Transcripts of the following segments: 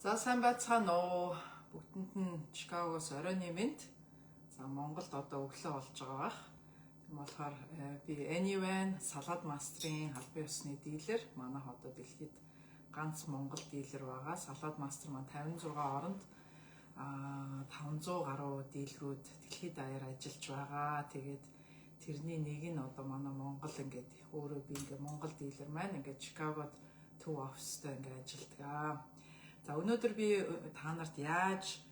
За, сайн байцгаана уу? Бүгдэнд нь Чикагоос оройн мэнд. За, Монголд одоо өглөө болж байгаа бах. Тийм болохоор би Anyway Salad Master-ын албан ёсны дилер. Манайх одоо дэлхийд ганц Монгол дилер байгаа. Salad Master маань 56 оронд 500 гаруй дилерүүд дэлхийд даяар ажиллаж байгаа. Тэгээд тэрний нэг нь одоо манай Монгол, ингээд өөрөө би ингээд Монгол дилер маань ингээд Чикагод төв офистой ингээд ажилладаг. За, өнөөдөр би та нарт яаж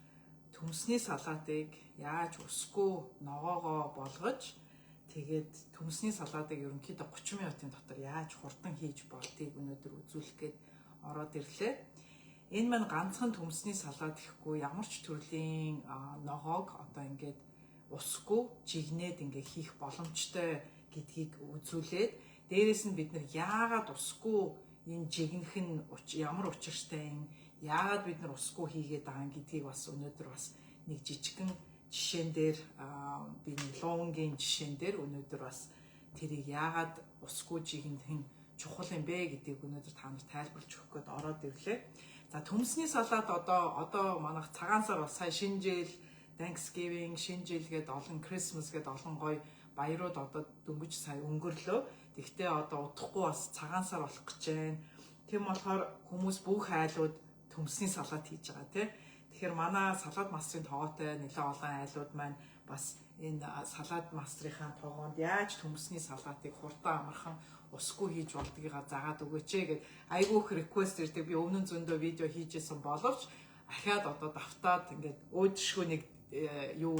төмсний салаатыг яаж усгүй ногоогоо болгож, тэгээд төмсний салаатыг ерөнхийдөө 30 минутын дотор яаж хурдан хийж болдгийг өнөөдөр үзүүлэх гээд ороод ирлээ. Энэ маань ганцхан төмсний салаат гэхгүй, ямар ч төрлийн ногоог одоо ингээд усгүй жигнээд ингээд хийх боломжтой гэдгийг үзүүлээд, дээрэс нь бид нар яагаад усгүй энэ жигнэх нь ямар учиртай юм, яагаад бид нар усгүй хийгээд байгаа гэдгийг бас өнөөдөр бас нэг жижигхэн жишээн дээр, би нэг луунгийн жишээн дээр өнөөдөр бас тэрийг яагаад усгүй жигнэх нь чухал юм бэ гэдгийг өнөөдөр та нарт тайлбарлаж өгөх гээд ороод ирлээ. За, төмсний салаат одоо манайх цагаан сар бас сая шинэ жил, Thanksgiving, шинэ жил гээд олон, Christmas гээд олон гоё баярууд одоо дөнгөж сая өнгөрлөө. Тэгвэл одоо удахгүй бас цагаан сар болох гэж байна. Тийм болохоор хүмүүс бүх айлууд төмсний салаат хийж байгаа, тий. Тэгэхээр манай Salad Master-ын тогоотой нэлээд олон айлууд маань бас энэ Salad Master-ынхаа тогоонд яаж төмсний салаатыг хурдан, амархан усгүй хийж болдгийг заагаад өгөөч гээд айгүй их request ирдэг. Би өмнө нь зөндөө видео хийжсэн боловч ахиад одоо давтаад ингээд өөдөшгөө нэг юу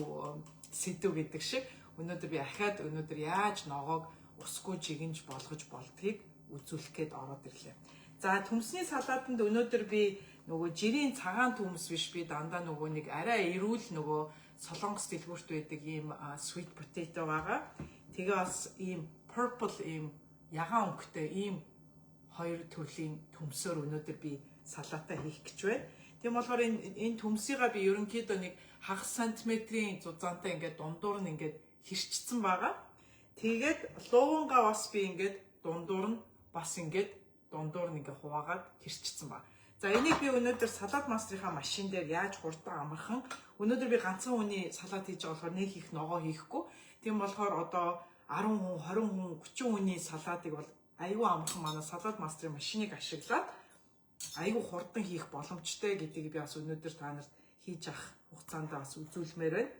сэдэв гэдэг шиг өнөөдөр би ахиад өнөөдөр яаж ногоог усгүй жигнэж болгож болдгийг үзүүлэх гээд ороод ирлээ. За, төмсний салаатанд өнөөдөр би нөгөө жирийн цагаан төмс биш, би дандаа нөгөө нэг арай эрүүл нөгөө Солонгос дэлгүүрт байдаг ийм sweet potato байгаа. Тэгээ бас ийм purple, ийм ягаан өнгөтэй ийм хоёр төрлийн төмсөөр өнөөдөр би салаатаа хийх гэж байна. Тийм болохоор энэ төмсийга би ерөнхийдөө нэг хагас сантиметрийн зузаантай ингээд дундуур нь ингээд хэрчсэн байгаа. Тэгээд луувангаа бас би ингээд дундуур нь бас ингээд дундуур нь ингээд хуваагаад хэрчсэн байна. За, энийг би өнөөдөр Salad Master-ынхаа машин дээр яаж хурдан, амархан, өнөөдөр би ганцхан хүний салат хийж байгаа болохоор нэг их ногоо хийхгүй. Тийм болохоор одоо 10 хүн, 20 хүн, 30 хүний салаатыг бол айгүй амархан манай Salad Master-ын машиныг ашиглаад айгүй хурдан хийх боломжтой гэдгийг би бас өнөөдөр та нарт хийж авах хугацаанд бас үзүүлмээр байна.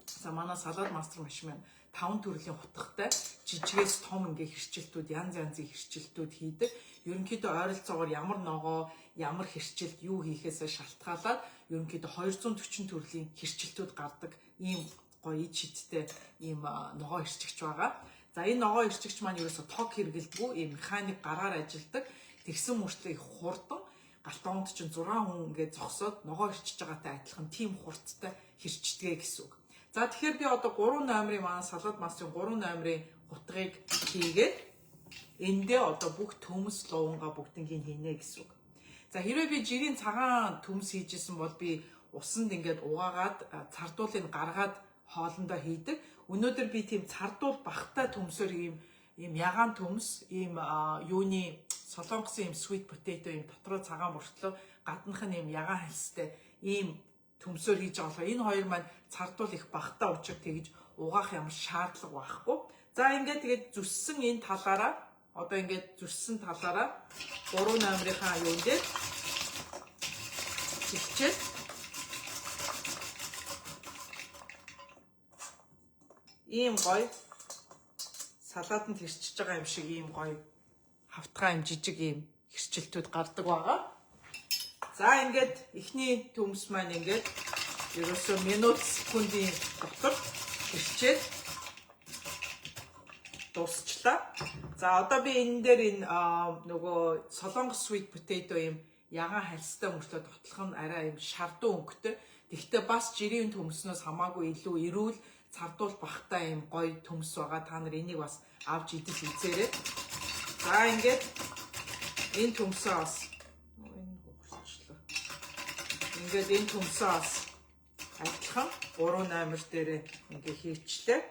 За, манай Salad Master машин маань таван төрлийн хутгатай, жижигээс том ингээ хэрчилтүүд, янз янзын хэрчилтүүд хийдэг. Ерөнхийдөө ойролцоогоор ямар ногоо, ямар хэрчилт юу хийхээсээ шалтгаалаад ерөнхийдөө 240 төрлийн хэрчилтүүд гардаг ийм гоё ид шидтэй ийм ногоо хэрчигч байгаа. За, энэ ногоо хэрчигч маань ерөөсө ток хэрэглэдэггүй, ийм механик гараар ажилладаг. Тэгсэн мөртлөө их хурдан, гал тогоонд чинь 6 хүн ингээд зогсоод ногоо хэрчиж байгаатай адилхан тийм хурдтай хэрчдэг гэсэн үг. За, тэгэхээр би одоо 3 номерын, манай Salad Master-ын 3 номерын хутгийг хийгээд эндээ одоо бүх төмс, луувангаа бүгднийг хийнэ гэсэн үг. За, хэрвээ би жирийн цагаан төмс хийжсэн бол би усанд ингээд угаагаад цардуулыг гаргаад хоолондоо хийдэг. Өнөөдөр би тийм цардуул багатай төмсөөр ийм ягаан төмс, ийм юуны Солонгосын ийм sweet potato, ийм дотроо цагаан мөртлөө гаднах нь ийм ягаан хальстай ийм төмсөөр хийж байгаа болохоор энэ хоёр маань цардуул их багатай учраас тэгж угаах ямар шаардлага байхгүй. За, ингээд тэгээд зүссэн энэ талаараа, одоо ингээд зүссэн талаараа 3 номерынхаа юун дээр зэгчээд ийм гоё салаатанд хэрчиж байгаа юм шиг ийм гоё хавтгай юм жижиг ийм хэрчилтүүд гардаг байгаа. За, ингээд эхний төмс маань ингээд ерөөсөө минут секундын дотор хэрчээд дуусчлаа. За, одоо би энэ дээр энэ нөгөө Солонгос sweet potato ийм ягаан хальстай мөртлөө дотлох нь арай ийм шардуу өнгөтэй. Тэгвэл бас жирийн төмснөөс хамаагүй илүү эрүүл, цардуул багатай ийм гоё төмс байгаа. Та нар энийг бас авч идэж үзээрэй. За, ингээд энэ төмсөө бас энэ хугарчлаа. Ингээд энэ төмсөө бас адилхан 3 номер дээр ингээ хийчлээ.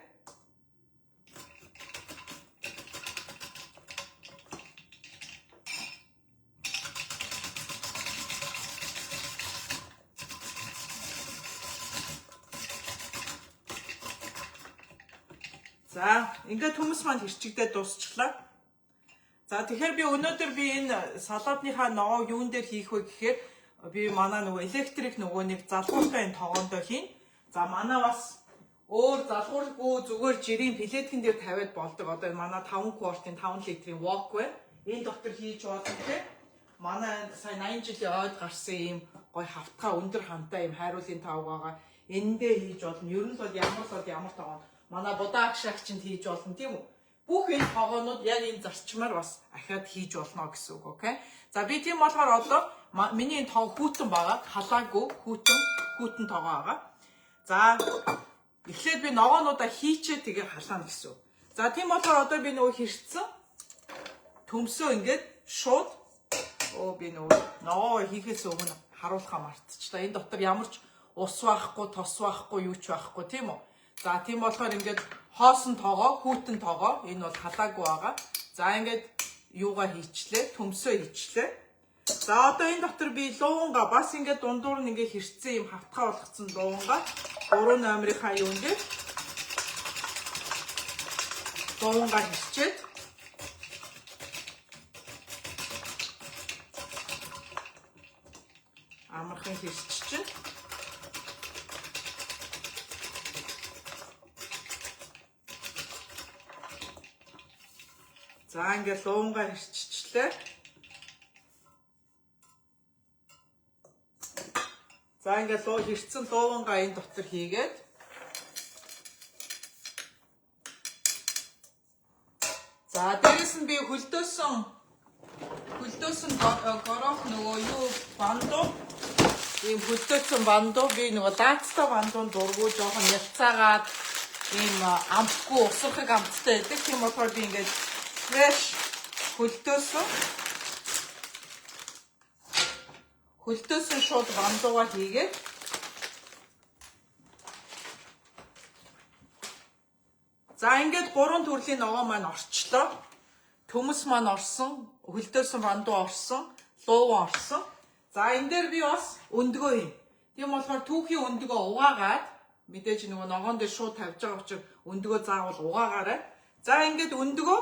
За, ингээд төмөс маань хэрчигдээд дуусчлаа. За, тэгэхээр би өнөөдөр би энэ салаадныхаа ногоог юун дээр хийх вэ гэхээр би манай нөгөө электрик нөгөө нэг залгууртай энэ тогоондоо хийн. За, манай бас өөр залгуургүй зүгээр жирийн плеткэн дээр тавиад болдог. Одоо энэ манай 5 квартын 5 литрийн wok байна. Энэ дотор хийж болно те. Манай сая 80 жилийн ойд гарсан ийм гой хавтгаа өндөр хамтаа ийм хайруулын таав байгаа. Энэндээ хийж болно. Ер нь л бол ямар л бол ямар тогоон. Манай будаа агшаагчинд хийж болно тийм үү? Бүх энэ тогоонууд яг энэ зарчмаар бас ахиад хийж болно гэсэн үг, окей? За, би тийм болохоор одоо миний энэ тогоо хүйтэн байгаа. Халаагүй хүйтэн, хүйтэн тогоо байгаа. За, эхлээд би ногоонуудаа хийчээ тэгээ халаана гэсэн үг. За, тийм болохоор одоо би нөгөө хэрцэн төмсөө ингээд шууд би нөгөө ногоо хийхээс өмнө харуулхаа мартчихлаа. Энэ дотор ямар ч ус байхгүй, тос байхгүй, юу ч байхгүй, тийм үү? За, тийм болохоор ингээд хоосон тогоо, хүйтэн тогоо, энэ бол халаагүй байгаа. За, ингээд юугаа хийчлээ, төмсөө хийчлээ. За, одоо энэ дотор би луунга бас ингээд дундуур нь ингээд хэрцэн юм хавтгаа болгоцсон луунга 3 номерынхаа юун дээр луунга хэрчээд амархан хэрччихэв. За, ингээд луунгаа хэрччихлээ. За, ингээд луу хэрцэн луунгаа энэ дотор хийгээд за, дээрэс нь би хөлдөөсөн горох нөгөө юу бандуу ийм хөлдөөсөн бандуу би нөгөө лаацтай бандуун дургу жоохон ялцаагаад ийм амтгүй усрахыг амттай байдаг. Тийм болохоор би ингээд fresh хөлдөөсөн шууд бандуугаа хийгээд за, ингээд 3 төрлийн ногоо маань орчлоо. Төмөс маань орсон, хөлдөөсөн бандуу орсон, лууван орсон. За, энэ дээр би бас өндгөө юм. Тийм болохоор түүхийн өндгөө угаагаад мэдээж нөгөө ногоон дээр шууд тавьж байгаа учраас өндгөө заавал угаагаарай. За, ингээд өндгөө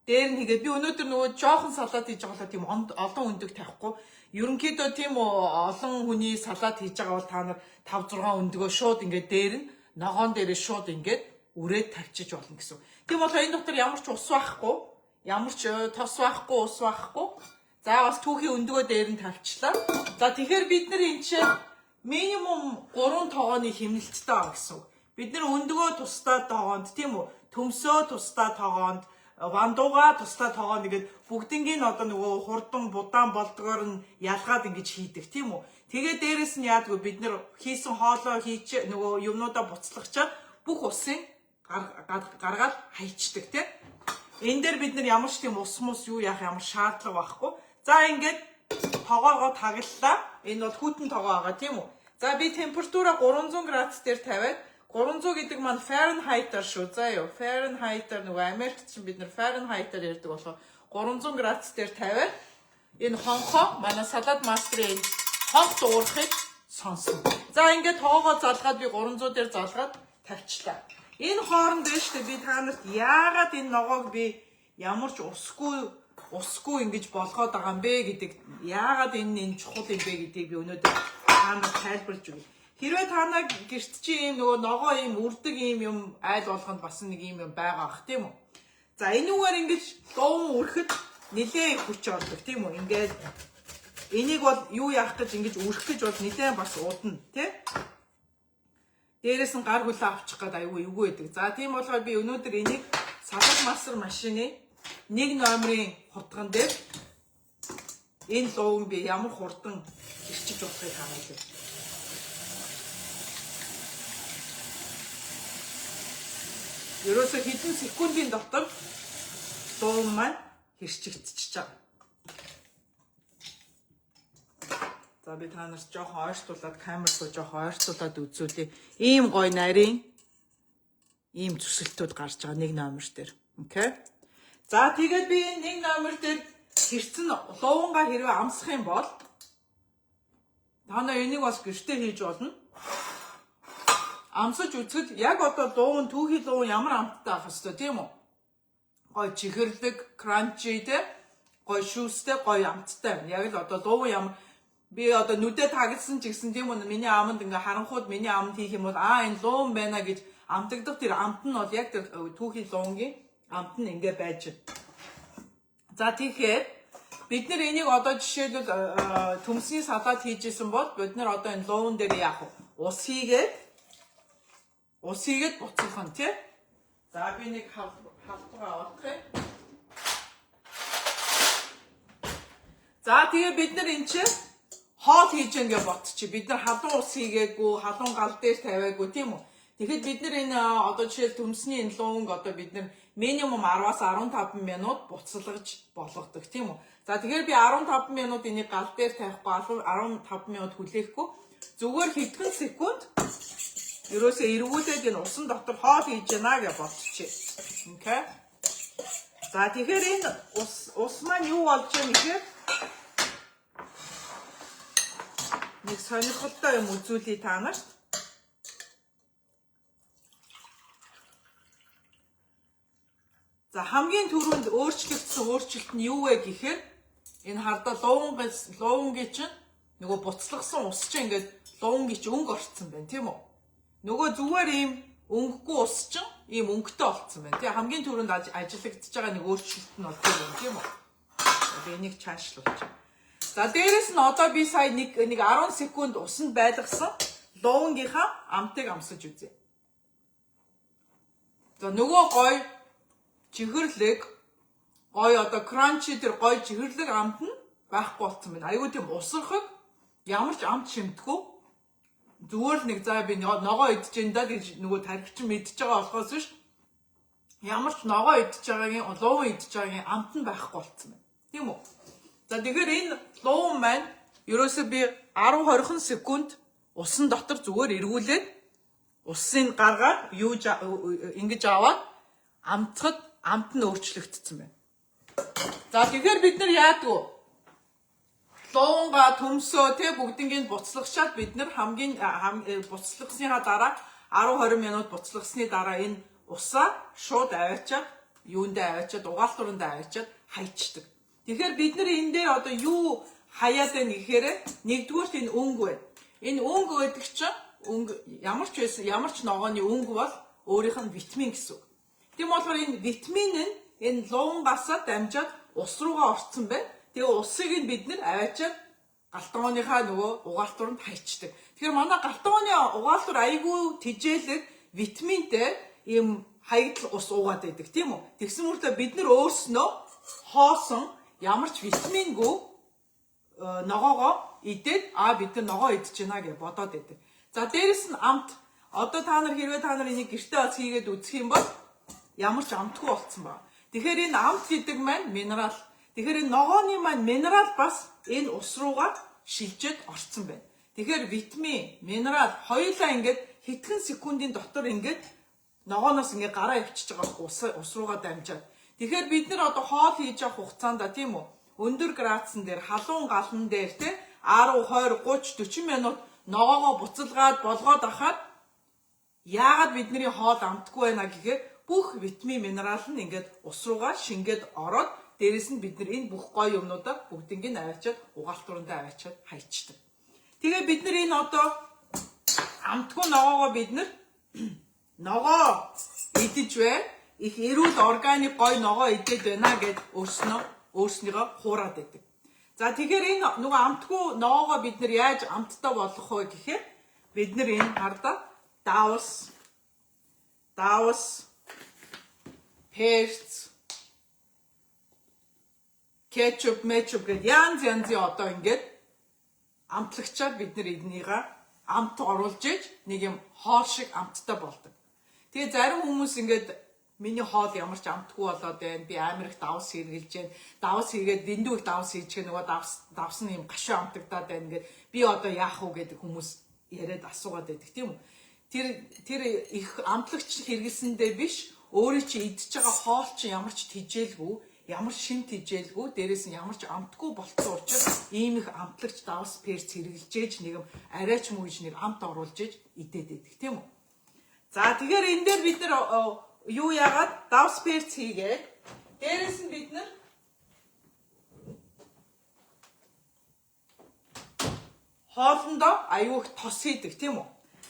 дээр нь хийгээд би өнөөдөр нөгөө жоохон салат хийж байгаа болохоор тийм олон өндөг тавихгүй. Ерөнхийдөө тийм олон хүний салат хийж байгаа бол та нар 5 6 өндгөө шууд ингээд дээр нь ногоон дээрээ шууд ингээд үрээд тавьчих болно гэсэн. Тийм болохоор энэ дотор ямар ч ус байхгүй, ямар ч тос байхгүй, ус байхгүй. За, бас түүхийн өндгөө дээр нь тавьчлаа. За, тэгэхээр бид нар энэ чинь минимум 3 тогооны хэмнэлттэй байгаа гэсэн үг. Бид нар өндгөө тусдаа тогоонд, тийм үү? Төмсөө тусдаа тогоонд, вандууга тусдаа тогоонд ингээд бүгднгийн одоо нөгөө хурдан будаан болдгоор нь ялгаад ингэж хийдэг, тийм үү? Тэгээ дээрэс нь яадгүй бид нар хийсэн хоолоо хийч нөгөө юмнуудаа буцлагчаад бүх усын гаргаад хайчдаг, тийм? Энэ дээр бид нар ямар ч тийм ус мус юу яах ямар шаардлага байхгүй. За, ингээд тогоогоо таглалаа. Энэ бол хүйтэн тогоо байгаа, тийм үү? За, би температураа 300 градус дээр тавиад 300 гэдэг маань Fahrenheit-аар шүү. За юу. Fahrenheit-аар нөгөө Америкт чинь бид нар Fahrenheit-аар ярьдаг болохоор 300 градус дээр тавиад энэ хонхоо манай салад мастерын хонх дуурахыг сонсно. За, ингээд тоогоо залгаад би 300 дээр залгаад тавьчлаа. Энэ хооронд байна шүү дээ, би та нарт яагаад энэ ногоог би ямар ч усгүй ингэж болгоод байгаа юм бэ гэдэг, яагаад энэ чухал юм бэ гэдгийг би өнөөдөр та нарт тайлбарлаж өгье. Хэрвээ та нар гэрт чи ийм нөгөө ногоо ийм үрдэг ийм юм айл болгонд бас нэг ийм юм байгаа ах, тийм үү? За, энүүгээр ингэж луун үрхэд нэлээд хүч ордог, тийм үү? Ингээд энийг бол юу яах гэж ингэж үрэх гэж бол нэлээд бас удна, тий? Дээрээс нь гар хүлээ авчих гээд аюу эвгүй байдаг. За, тийм болохоор би өнөөдөр энийг салад мастер машины нэг номерын хутган дээр энэ луун би ямар хурдан хэрчиж болохыг харуулъя. Ерөөсө хэдэн секундын дотор луун маань хэрчигдчихэж байгаа. За, би та нарт жоохон ойртуулад камер руу жоохон ойртуулад үзүүлье. Ийм гоё нарийн ийм зүсэлтүүд гарч байгаа нэг номер дээр. Окей. За, тэгээд би энэ нэг номер дээр хэрцэн луунгаа хэрвээ амсах юм бол та нар энийг бас гэртээ хийж болно. Амсаж үзэхэд яг одоо луун, түүхий луун ямар амттай байх хэвээр, тийм үү? Гой чихэрлэг, crunchy те, гой шүүстэй, гой амттай байна. Яг л одоо луун ямар би одоо нүдэ тагласан ч гэсэн, тийм үү, миний аманд ингээ харанхууд миний аманд хийх юм бол энэ луун байна гэж амтагдах тэр амт нь бол яг тэр түүхий луунгийн амт нь ингээ байж байна. За, тэгэхээр бид нар энийг одоо жишээлбэл төмсний салат хийж исэн бол бид нар одоо энэ луун дээр яах вэ? Ус хийгээд буцалгах нь, тий. За, би нэг халдвар авах юм. За, тэгээ бид нар энэ чинь хоол хийж ингээ ботчих. Бид нар халуун ус хийгээгүй, халуун гал дээр тавиагүй, тийм үү? Тэгэхэд бид нар энэ одоо жишээл төмсний энэ луунг одоо бид нар минимум 10-аас 15 минут буцалгаж болгодог, тийм үү? За, тэгэхээр би 15 минут энийг гал дээр тавихгүй, 15 минут хүлээхгүй, зүгээр хэдхэн секунд ерөөсөө эргүүлээд энэ усан дотор хоол хийж яана гэж бодчих. Okay. За, тэгэхээр энэ ус маань юу болж байгаа гэхээр нэг сонирхолтой юм үзүүлье та нарт. За, хамгийн түрүүнд өөрчлөгдсөн өөрчлөлт нь юу вэ гэхээр энэ хардаа луунгийн чинь нөгөө буцалгасан ус чинь ингээд луунгийн чинь өнгө орцсон байна, тийм үү? Нөгөө зүгээр ийм өнгөгүй ус чинь ийм өнгөтэй болцсон байна. Тэгээ хамгийн түрүүнд ажиллагдчихж байгаа нэг өөрчлөлт нь бол тийм юм, тийм үү? Би энийг чаашлуулчих. За, дээрэс нь одоо би сая нэг 10 секунд усанд байлгасан луунгийнхаа амтыг амсаж үзье. За, нөгөө гой чихэрлэг, гой одоо crunchy тэр гой чихэрлэг амт нь байхгүй болсон байна. Айгүй тийм усархаг, ямар ч амт шимтгүү. Зүгээр л нэг за би ногоо идэж ин да гэж нөгөө тархич мэдж байгаа болохоос биш. Ямар ч ногоо идэж байгаагийн, луун идэж байгаагийн амт нь байхгүй болсон байна. Тийм үү? За, тэгэхээр энэ луун маань ерөөсөө би 10 20 секунд усан дотор зүгээр эргүүлээд усыг гаргаад юу ингэж аваад амтхад амт нь өөрчлөгдсөн байна. За, тэгэхээр бид нар яадаг вэ? Луунга төмсөө тэ бүгднийг буцлагчаад бид нар хамгийн буцлагсныхаа дараа 10 20 минут буцлагсны дараа энэ усаа шууд аваачаад юундаа аваачаад угаалтурандаа аваачаад хайчдаг. Тэгэхээр бид нар энэ дээр одоо юу хаяад байна гэхээр нэгдүгüүрт энэ өнгө байна. Энэ өнгө гэдэг чинь өнгө ямар ч байсан, ямар ч ногооны өнгө бол өөрийнх нь витамин гэсэн үг. Тийм болохоор энэ витамин нь энэ луунгасаа дамжаад ус руугаа орцсон байна. Тэгээ усыг нь бид нар аваачаад галтгооныхаа нөгөө угаалтуранд хайчдаг. Тэгэхээр манай галтгооны угаалтур айгүй тижээлэг витаминтэй ийм хаягдал ус уугаад байдаг, тийм үү? Тэгсэн мөртөө бид нар өөрснөө хоосон ямар ч витамингүй ногоогоо идээд бид нар ногоо идэж байна гэж бодоод байдаг. За, дээрэс нь амт. Одоо та нар хэрвээ та нар энийг гэртээ бас хийгээд үзэх юм бол ямар ч амтгүй болцсон байна. Тэгэхээр энэ амт гэдэг маань минерал. Тэгэхээр энэ ногооны маань минерал бас энэ ус руугаа шилжээд орцсон байна. Тэгэхээр витамин, минерал хоёулаа ингээд хэдхэн секундын дотор ингээд ногооноос ингээд гараа явчихж байгаа байхгүй, ус руугаа дамжаад. Тэгэхээр бид нар одоо хоол хийж явах хугацаанд, тийм үү? Өндөр градусын дээр, халуун галан дээр те 10, 20, 30, 40 минут ногоогоо буцалгаад болгоод ахаад яагаад бидний хоол амтгүй байна гэхээр бүх витамин, минерал нь ингээд ус руугаа шингээд ороод дээрэс нь бид нар энэ бүх гоё юмнуудаа бүгднийг нь аваачаад угаалтурандаа аваачаад хайчдаг. Тэгээ бид нар энэ одоо амтгүй ногоогоо бид нар ногоо идэж бай. Их эрүүл органик гоё ногоо идээд байна гэд өөрснийгөө хуураад байдаг. За, тэгэхээр энэ нөгөө амтгүй ногоогоо бид нар яаж амттай болгох вэ гэхээр бид нар энэ хардаа давс, перц, кетчуп, метчуп гэд янз янзын одоо ингээд амтлагчаар бид нар эднийга амт оруулж иж нэг юм хоол шиг амттай болдог. Тэгээ зарим хүмүүс ингээд миний хоол ямар ч амтгүй болоод байна. Би амар их давс хэрглэж байна. Давс хийгээд дэндүү их давс хийчихээ нөгөө давс нь юм гашуу амтагдаад байна гэд би одоо яах вэ гэдэг хүмүүс яриад асуугаад байдаг, тийм үү? Тэр их амтлагч хэрэглэсэндээ биш, өөрөө чи идчихэж байгаа хоол чи ямар ч тижээлгүй, ямар шим тижээлгүй, дээрээс нь ямар ч амтгүй болцсон учраас ийм их амтлагч давс перц хэрэглэжээж нэг юм арайч муу гэж нэг амт оруулж иж идээд байдаг, тийм үү? За, тэгэхээр энэ дээр бид нар юу яагаад давс перц хийгээд дээрэс нь бид нар хоолндоо аюу их тос хийдэг, тийм үү?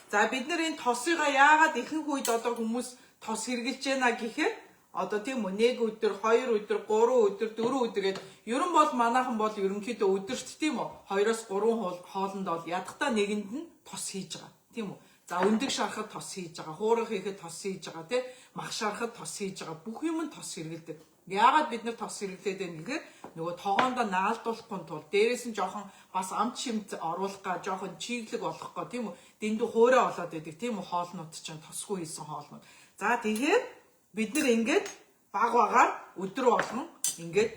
За, бид нар энэ тосыгаа яагаад ихэнх үед одоо хүмүүс тос хэрглэж байна гэхээр одоо тийм үү, нэг өдөр, хоёр өдөр, гурван өдөр, дөрвөн өдөр гээд ерөн бол манайхан бол ерөнхийдөө өдөрт, тийм үү, 2-оос 3 хоолнд бол ядахтаа нэгэнд нь тос хийж байгаа, тийм үү? За, өндөг шарахад тос хийж байгаа, хуурах хийхэд тос хийж байгаа, тий, мах шарахад тос хийж байгаа, бүх юм нь тос хэргэлдэг. Яагаад бид нар тос хэрэглээд байна гэхээр нөгөө тогоондоо наалдуулахгүй тул дээрээс нь жоохон бас амт шимт оруулах га жоохон чиглэг болох га, тийм үү, дэндүү хуурай болоод байдаг, тийм үү, хоолнууд чинь тосгүй хийсэн хоолнууд. За, тэгэхээр бид нар ингээд баг багаар өдөр болгон ингээд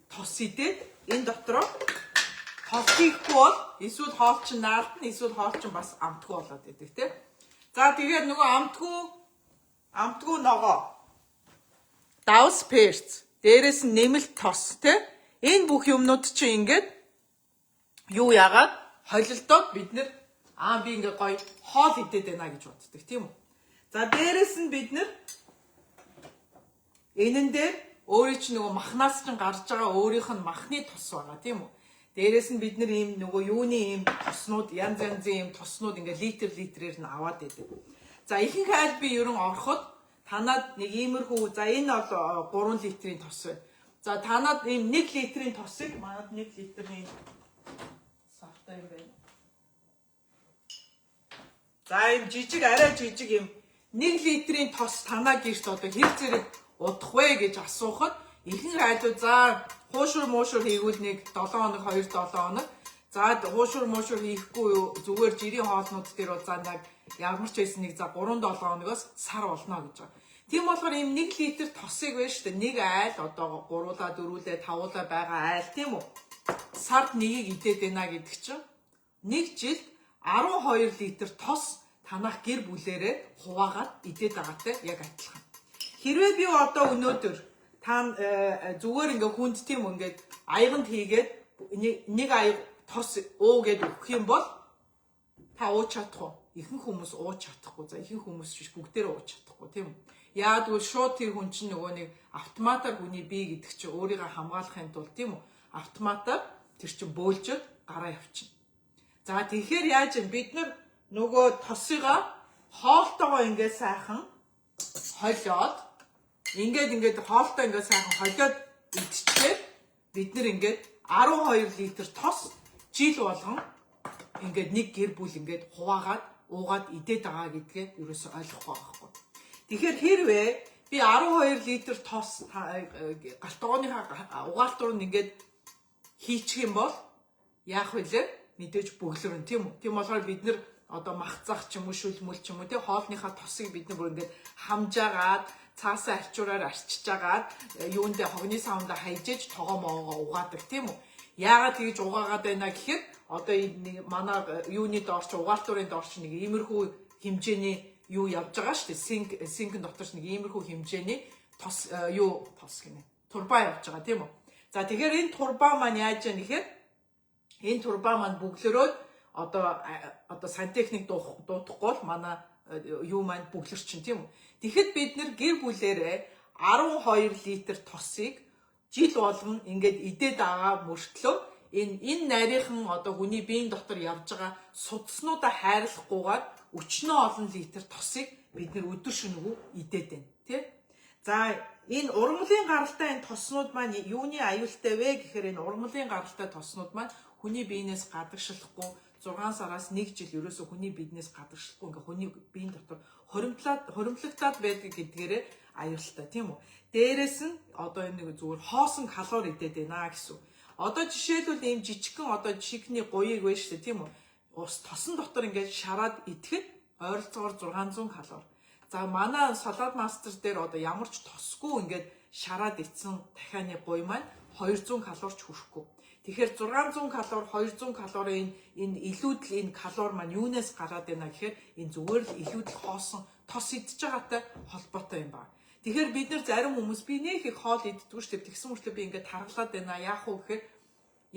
тос идээд энэ дотроо тос хийхгүй бол эсвэл хоол чинь наалдна, эсвэл хоол чинь бас амтгүй болоод байдаг, тийм. За, тэгээд нөгөө амтгүй ногоо, давс перц, дээрээс нь нэмэлт тос, тэ? Энэ бүх юмнууд чинь ингээд юу яагаад холилдоод бид нэр би ингээд гоё хоол идээд байна гэж боддог, тийм үү? За, дээрээс нь бид нэр энэн дээр өөрийн чинь нөгөө махнаас чинь гарч байгаа өөрийнх нь махны тос байгаа, тийм үү? Дээрээс нь бид нар ийм нөгөө юуны ийм тоснууд, янз янзын ийм тоснууд ингээд литр литрээр нь аваад байдаг. За, ихэнх айл би ерөн ороход танад нэг иймэрхүү, за энэ бол 3 литрийн тос байна. За, танад ийм 1 литрийн тосыг манад 1 литрийн савтай юм байна. За, ийм жижиг, арай жижиг ийм 1 литрийн тос танаа гэрт одоо хэр зэрэг удах вэ гэж асуухад ихэнх айлууд за хуушур муушур хийгвэл нэг 7 хоног, 2 7 хоног. За, хуушур муушур хийхгүй юу, зүгээр жирийн хоолнууд дээр бол за нэг ямар ч байсан нэг за 3 7 хоногоос сар болно гэж байгаа. Тийм болохоор ийм 1 литр тосыг байна шүү дээ. Нэг айл одоо 3-уулаа, 4-үүлээ, 5-уулаа байгаа айл, тийм үү? Сард нэгийг идээд байна гэдэг чинь нэг жилд 12 литр тос танах гэр бүлэрээ хуваагаад идээд байгаатай яг адилхан. Хэрвээ би одоо өнөөдөр та зүгээр ингээ хүнд, тийм үү, ингээд аяганд хийгээд нэг аяг тос уу гэд өгөх юм бол та ууж чадах уу? Ихэнх хүмүүс ууж чадахгүй. За, ихэнх хүмүүс биш, бүгдээрээ ууж чадахгүй, тийм үү? Яагад гэвэл шууд тэр хүн чинь нөгөө нэг автоматар хүний бие гэдэг чинь өөрийгөө хамгаалахын тулд, тийм үү? Автоматар тэр чинь бөөлжөд гараа явчихна. За, тэгэхээр яаж юм, бид нар нөгөө тосыгаа хоолтойгоо ингээд сайхан холиод ингээд хоолтой ингээд сайхан холиод идчихээр бид нар ингээд 12 литр тос жил болгон ингээд нэг гэр бүл ингээд хуваагаад уугаад идээд байгаа гэдгээ ерөөсөй ойлгохгүй байгаа байхгүй. Тэгэхээр хэрвээ би 12 литр тос галт тогооныхаа угаалтуур нь ингээд хийчих юм бол яах вэ лээ? Мэдээж бөглөрөн, тийм үү? Тийм болохоор бид нар одоо мах зах ч юм уу, шүлмөл ч юм уу, тийм, хоолныхаа тосыг бид нар бүр ингээд хамжаагаад цаасаа арчуураар арчиж агаад юундээ хогны савндаа хайжээж тогоо моогоо угаадаг, тийм үү? Яагаад тэгж угаагаад байна гэхээр одоо энэ манай юуны доор ч угаалтуурын доор ч нэг иймэрхүү хэмжээний юу явж байгаа шүү дээ. Синкэн дотор ч нэг иймэрхүү хэмжээний тос юу тос гинэ. Турбаа явж байгаа, тийм үү? За, тэгэхээр энэ турбаа маань яаж яах гэхээр энэ турбаа маань бөглөрөөд одоо сантехник дуудахгүй бол манай юу маань бөглөрчин, тийм үү? Тэгэхэд бид нэр гэр бүлэрээ 12 литр тосыг жил болгон ингээд идээд байгаа мөртлөө энэ нарийнхан одоо хүний биеийн дотор явж байгаа судснуудаа хайрлахгүйгээр өчнөө олон литр тосыг бид нэр өдөр шөнөгүй идээд байна, тий? За, энэ ургамлын гаралтай энэ тоснууд маань юуны аюултай вэ гэхээр энэ ургамлын гаралтай тоснууд маань хүний биенээс гадагшлахгүй 6 сараас 1 жил ерөөсөө хүний биенээс гадагшлахгүй ингээ хүний биеийн дотор хоримтлагдаад байдаг гэдгээрээ аюултай, тийм үү? Дээрээс нь одоо энэ нэг зүгээр хоосон калори идээд байна гэсэн. Одоо жишээлбэл ийм жижигхэн одоо чикний гуйыг байна шүү дээ, тийм үү? Ус тосон дотор ингээд шараад идэхэд ойролцоогоор 600 калори. За, манай салад мастер дээр одоо ямар ч тосгүй ингээд шараад ицсэн дахианы гуй маань 200 калорич хүрэхгүй. Тэгэхээр 600 калори, 200 калорийн энэ илүүдэл энэ калори маань юунаас гараад байна гэхээр энэ зүгээр л илүүдэл хоосон тос идж байгаатай холбоотой юм байна. Тэгэхээр бид нар зарим хүмүүс би нэх их хоол иддэггүй шүү дээ. Тэгсэн мөртлөө би ингээд таргалаад байна. Яах вэ гэхээр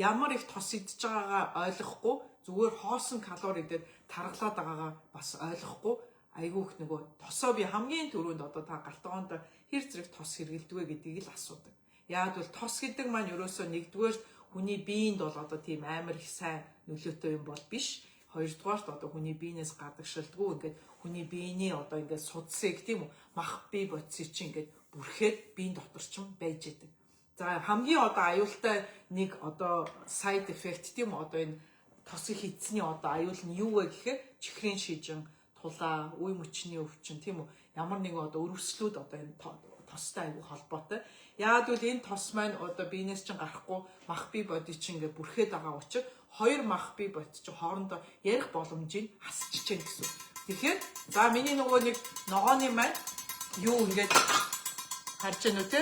ямар их тос идж байгаагаа ойлгохгүй зүгээр хоосон калори идээд таргалаад байгаагаа бас ойлгохгүй Айгүй их нөгөө тосоо би хамгийн түрүүнд одоо та гал тогоонд хэр зэрэг тос хэрэглэдэг вэ гэдгийг л асуудаг. Яагад бол тос гэдэг маань ерөөсөө нэгдүгээр хүний биеинд бол одоо тийм амар их сайн нөлөөтэй юм бол биш. Хоёрдугаарт одоо хүний биенээс гадагшилдгүй, ингээд хүний биений одоо ингээд судсыг, тийм үү, мах бие бодисыг чинь ингээд бүрхээд биеийн дотор чинь байж идэг. За, хамгийн одоо аюултай нэг одоо side effect, тийм үү, одоо энэ тосыг хийцний одоо аюул нь юу вэ гэхээр чихрийн шижин, тулаа, үе мөчний өвчин, тийм үү, ямар нэгэн одоо өрөвслүүд одоо энэ тостой аюу холбоотой. Яагаад гэвэл энэ тос маань одоо биенээс чинь гарахгүй мах бие боди чинь ингээд бүрхээд байгаа учраас хоёр мах бие бод чинь хоорондоо ярих боломжийг хасчихж гэн гэсэн. Тэгэхээр за миний нөгөө нэг ногооны маань юу ингээд харж байна уу, те?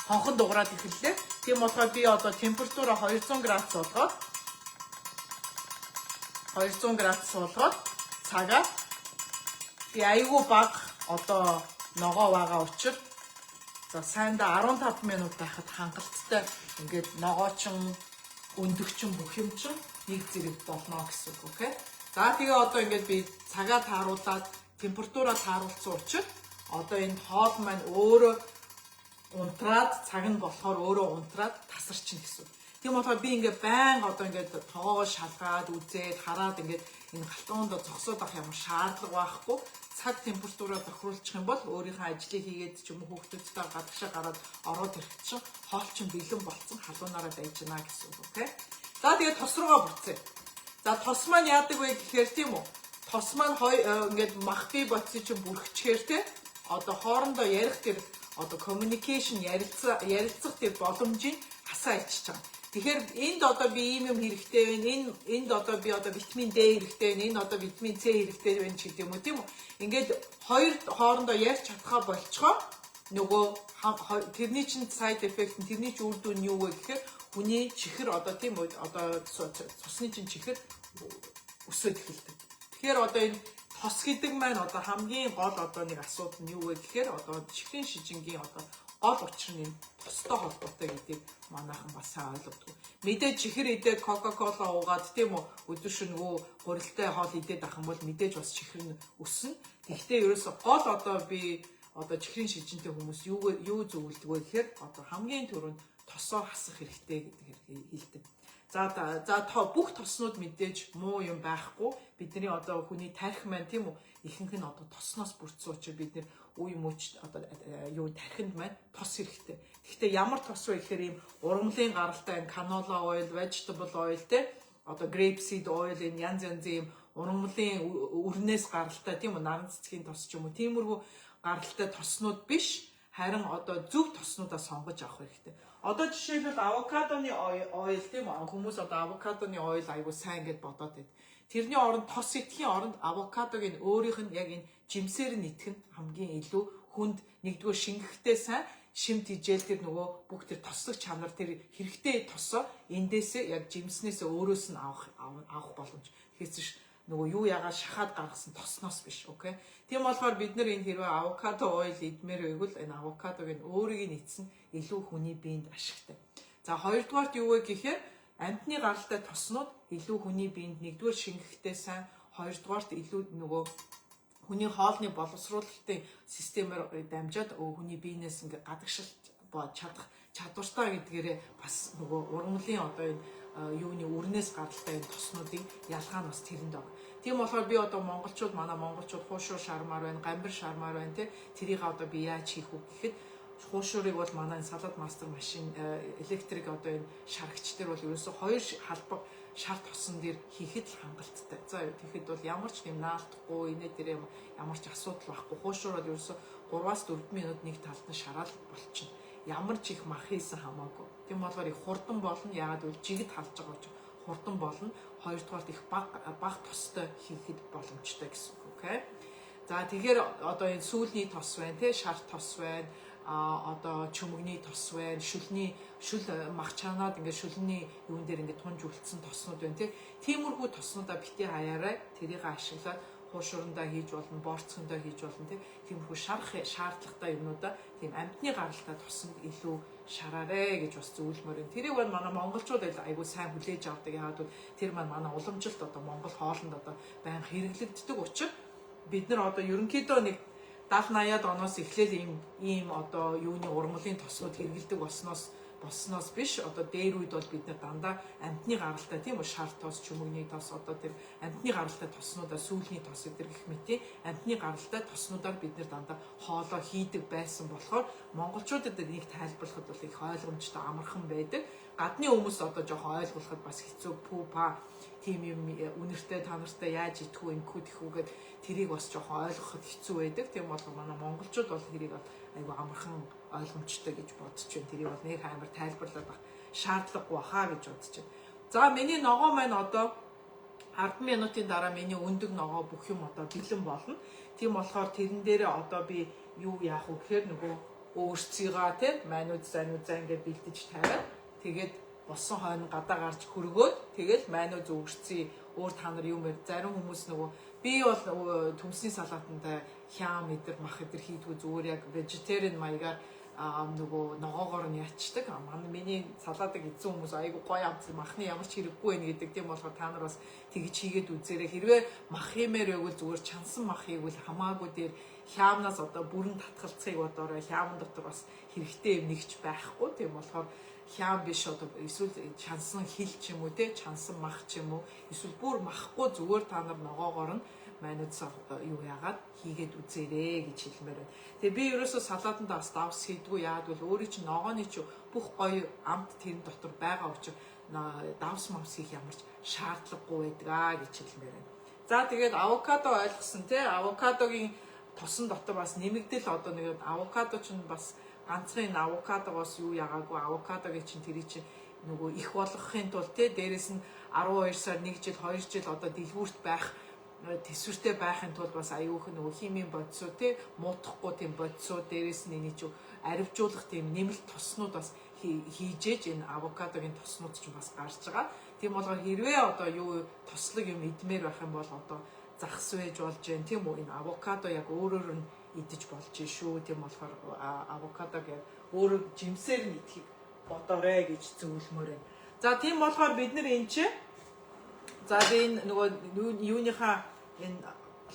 Хонхон дуграад эхэллээ. Тийм болохоор би одоо температураа 200 градус болгоод, 200 градус болгоод цагаа би айгүй бага одоо ногоо байгаа учраас за сайндаа 15 минут байхад хангалттай ингээд ногоочин, өндөгчин, бүх юм чин нэг зэрэг болно гэсэн үг, okay. За, тэгээ одоо ингээд би цагаа тааруулаад, температураа тааруулсан учраас одоо энэ хоол маань өөрөө унтраад, цаг нь болохоор өөрөө унтраад тасарчин гэсэн. Тийм болохоор би ингээд байнга одоо ингээд тогоогоо шалгаад үзээд хараад ингээд энэ гал тогоонд зогсоод авах ямар шаардлага байхгүй. Цаг температураа тохируулчих юм бол өөрийнхөө ажлыг хийгээд ч юм уу, хүүхдүүдтэй гадагшаа гараад ороод ирэх чинь хоол чинь бэлэн болцсон халуунаараа байж гинэ гэсэн үг, okay. За, тэгээд тос руугаа буцъя. За, тос маань яадаг вэ гэхээр, тийм үү? Тос маань ингээд мах бие бодсыг чинь бүрхчихээр, те, одоо хоорондоо ярих тэр одоо communication, ярилцах тэр боломжийг хасаа ичиж байгаа. Тэгэхээр энд одоо би ийм юм хэрэгтэй байна. Энд одоо би одоо витамин D хэрэгтэй байна. Энэ одоо витамин С хэрэгтэй байна ч гэдэг юм уу, тийм үү? Ингээд хоёр хоорондоо ярьж чадхаа болцохоо нөгөө тэрний чинь side effect нь, тэрний чинь үр дүн нь юу вэ гэхээр хүний чихэр одоо, тийм үү, одоо цусны чинь чихэр өсөд эхэлдэг. Тэгэхээр одоо энэ тос гэдэг маань одоо хамгийн гол одоо нэг асуудал нь юу вэ гэхээр одоо чихрийн шижингийн одоо гол учир нь энэ тостой холбоотой гэдгийг манайхан бас сайн ойлгодог. Мэдээж чихэр идээд, Кока-кола уугаад, тийм үү, өдөр шөнөгүй гурилтай хоол идээд ах юм бол мэдээж бас чихэр нь өснө. Гэхдээ ерөөсө гол одоо би одоо чихрийн шижинтэй хүмүүс юу зөвлөдөг вэ гэхээр одоо хамгийн түрүүнд тосоо хасах хэрэгтэй гэдэг хэлдэг. За, бүх тоснууд мэдээж муу юм байхгүй. Бидний одоо хүний тархи маань, тийм үү, ихэнх нь одоо тосноос бүрдсэн учраас бид нэр үе мөч одоо юу тархинд маань тос хэрэгтэй. Гэхдээ ямар тос вэ гэхээр ийм ургамлын гаралтай энэ canola oil, vegetable oil, те, одоо grape seed oil, энэ янз янзын ийм ургамлын үрнээс гаралтай, тийм үү, наран цэцгийн тос ч юм уу, тиймэрхүү гаралтай тоснууд биш, харин одоо зөв тоснуудаа сонгож авах хэрэгтэй. Одоо жишээлбэл авокадоны oil, тийм үү, хүмүүс одоо авокадоны oil айгу сайн гэд бодоод байд. Тэрний оронд, тос идэхийн оронд авокадог нь өөрийнх нь яг энэ жимсээр нь идэх нь хамгийн илүү хүнд нэгдүгээр шингэхтэй сайн, шим тэжээл тэр нөгөө бүх тэр тослог чанар, тэр хэрэгтэй тосоо эндээсээ яг жимснээсээ өөрөөс нь авах боломж. Тэгэхээр нөгөө юу ягаад шахаад гаргасан тосноос биш, okay. Тийм болохоор бид нар энэ хэрвээ авокадо oil идмээр байвал энэ авокадог нь өөрийг нь идсэн илүү хүний биед ашигтай. За, хоёрдугаарт юу вэ гэхээр амьтны гаралтай тоснууд илүү хүний биед нэгдүгээр шингэхтэй сайн, хоёрдугаарт илүү нөгөө хүний хоолны боловсруулалтын системээр дамжаад хүний биенээс ингээ гадагшилт чадах чадвартай гэдгээрээ бас нөгөө ургамлын одоо энэ юуны үрнээс гаралтай энэ тоснуудын ялгаа нь бас тэрэнд байна. Тийм болохоор би одоо монголчууд, манай монголчууд хуушуур шармаар байна, гамбир шармаар байна, те, тэрийг одоо би яаж хийх вэ гэхэд хуушуурыг бол манай Salad Master машин электрик одоо энэ шарагч дээр бол ерөөсө хоёр халбаг шар тосон дээр хийхэд л хангалттай. За, тэгэхэд бол ямар ч юм наалтахгүй, инээ дээр ямар ч асуудал байхгүй. Хуушуур бол ерөөсө 3-аас 4 минут нэг талд нь шараал болчихно. Ямар ч их мах хийсэн хамаагүй. Тийм болохоор их хурдан болно. Яагаад гэвэл жигд халж байгаа учраас хурдан болно. Хоёрдугаарт их баг тостой хийхэд боломжтой гэсэн үг. Okay. За, тэгэхээр одоо энэ сүүлний тос байна, те, шар тос байна, одоо чөмөгний тос байна, шүлний шүл мах чанаад ингээд шүлний юун дээр ингээд тунж үлдсэн тоснууд байна, тий. Тиймэрхүү тоснуудаа бити хаяарай, тэрийг ашиглаад хуушурандаа хийж болно, борцондоо хийж болно, тий. Тиймэрхүү шарах шаардлагатай юмнуудаа тийм амьтны гаралтай тосонд илүү шараарэ гэж бас зөвлөмөр байна. Тэрийг байна манай монголчууд айгуу сайн хүлээж авдаг. Яагаад гэвэл тэр маань манай уламжлалт одоо монгол хоолнд одоо байнга хэрэглэгддэг учраас. Бид нар одоо ерөнхийдөө нэг 70 80-аад оноос эхлээл ийм одоо юуны ургамлын тоснууд хэрэгэлдэг болсноос биш, одоо дээр үед бол бид нар дандаа амьтны гаралтай, тийм үү, шар тос, чөмөгний тос, одоо тэр амьтны гаралтай тоснуудаа, сүүлний тос эдэр гэх мэтийн амьтны гаралтай тоснуудаар бид нар дандаа хоолоо хийдэг байсан болохоор монголчуудад энийг тайлбарлахад бол их ойлгомжтой, амархан байдаг. Гадны хүмүүс одоо жоохон ойлгуулахад бас хэцүү, пүү па тийм юм үнэртэй, та нартай яаж идэхүү, ингэхүү тэхүү гэд тэрийг бас жоохон ойлгоход хэцүү байдаг. Тийм бол манай монголчууд бол тэрийг бол айгүй амархан ойлгомжтой гэж бодож байна. Тэрийг бол нэг амар тайлбарлаад байх шаардлагагүй баха гэж бодож байна. За, миний ногоо маань одоо 10 минутын дараа миний өндөг ногоо бүх юм одоо бэлэн болно. Тийм болохоор тэрэн дээрээ одоо би юу яах вэ гэхээр нөгөө өөрсдийгаа тийм майонез зайнуудаа ингээд бэлдэж тавиад, тэгээд болсон хойно гадаа гарч хөргөөд, тэгэл майонез, өгөрций, өөр та нар юм бэр. Зарим хүмүүс нөгөө би бол төмсний салаатантай хяам эдэр, мах эдэр хийдгүү, зүгээр яг vegetarian маягаар нөгөө ногоогоор нь ячдаг. Манай миний салаатыг идсэн хүмүүс айгу гоё амт, махны ямар ч хэрэггүй байх гэдэг. Тийм болохоор та нар бас тэгж хийгээд үзээрэй. Хэрвээ мах хиймээр байвал зүгээр чансан мах хийвэл хамаагүй, дээр хяамнаас одоо бүрэн татгалцахыг бодоорой. Хяамн дотор бас хэрэгтэй юм нэгч байхгүй. Тийм болохоор хяам биш, одоо эсвэл чансан хил ч юм уу те, чансан мах ч юм уу, эсвэл бүр махгүй зүгээр та нар ногоогоор нь майонез юу яагаад хийгээд үзээрэй гэж хэлмээр байна. Тэгээ би ерөөсөө салаатанд бас давс хийдгүү. Яагаад бол өөрийн чинь ногооны чи бүх гоё амт тэрэн дотор байгаа учраас давс мавс хийх ямар ч шаардлагагүй байдаг аа гэж хэлмээр байна. За, тэгээд авокадо ойлгосон те, авокадогийн тосон дотор бас нэмэгдэл одоо нэг авокадо чинь бас ганцхан энэ авокадогоос юу ягаагүй, авокадогийн чинь тэрий чинь нөгөө их болгохын тулд те, дээрэс нь 12 сар, 1 жил, 2 жил одоо дэлгүүрт байх төсвөртэй байхын тулд бас аюух нөгөө химийн бодисоо те, муутахгүй тийм бодисоо, дээрэс нь энийг чи аривжуулах тийм нэмэлт тоснууд бас хийжээж энэ авокадогийн тоснууд ч бас гарч байгаа. Тийм болгоор хэрвээ одоо юу тослог юм идмээр байх юм бол одоо загас байж болж гэн, тийм үү, энэ авокадо яг өөрөөр нь идэж болж шүү. Тийм болохоор авокадог яг өөрөө жимсээр нь идэхийг бодоорой гэж зөвлөмөр байна. За, тийм болохоор бид нар энэ чи за би энэ нөгөө юуныхаа энэ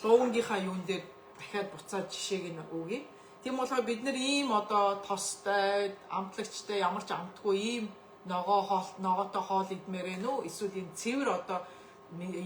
луунгийнхаа юун дээр дахиад буцаад жишээг нь өгье. Тийм болохоор бид нар ийм одоо тостой, амтлагчтай, ямар ч амтгүй ийм ногоо хоол, ногоотой хоол идмээр ээ нүү, эсвэл энэ цэвэр одоо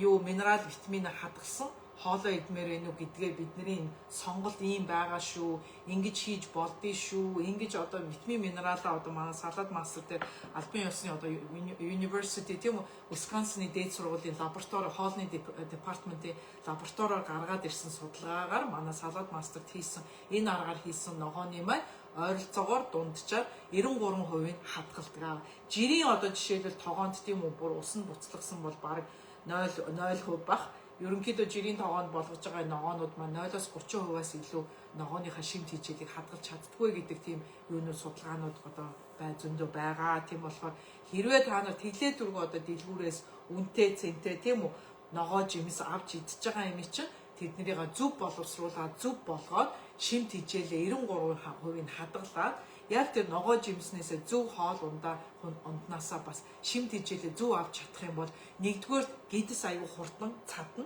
юу минерал, витамин хадгалсан хоолоо идмээр ээ нү гэдгээ бидний сонголт ийм байгаа шүү. Ингэж хийж болдъё шүү. Ингэж одоо витамин минералаа одоо манай Салад Мастер дээр албан ёсны одоо University, тийм үү, Wisconsin-ы дээд сургуулийн лаборатори, хоолны департаментын лабораториор гаргаад ирсэн судалгаагаар манай Салад Мастерт хийсэн энэ аргаар хийсэн ногооны маань ойролцоогоор дунджаар 93% хадгалдаг. Жирийн одоо жишээлбэл тогоонд, тийм үү, бүр ус нь буцлагсан бол бараг 0 0% бах. Ерөнхийдөө жирийн тогоонд болгож байгаа ногоонууд маань 0-оос 30%-аас илүү ногооныхаа шим тэжээлийг хадгалж чаддгүй гэдэг тийм юунууд, судалгаанууд одоо бай зөндөө байгаа. Тийм болохоор хэрвээ та нар тэглээ түргүү одоо дэлгүүрээс үнэтэй цэнтэй, тийм үү, ногоо жимс авч идчихэж байгаа юм чинь тэднэрийг зөв боловсруулаад, зөв болгоод, шим тэжээлээ 93%-ийг хадгалаад, яг тэр ногоо жимснээсээ зөв хоол ундаа унднаасаа бас шим тэжээлээ зөв авч чадах юм бол нэгдүгээр гэдэс аюу хурдан цадна.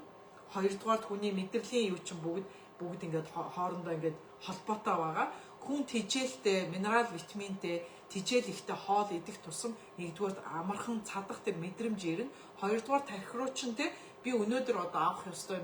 Хоёрдугаар хүний мэдрэлийн юу чинь бүгд бүгд ингээд хоорондоо ингээд холбоотой байгаа. Хүн тэжээлтэй, минерал, витаминтэй, тэжээл ихтэй хоол идэх тусам нэгдүгээр амархан цадах тэр мэдрэмж ирнэ. Хоёрдугаар тархи руу чинь те, би өнөөдөр одоо авах ёстой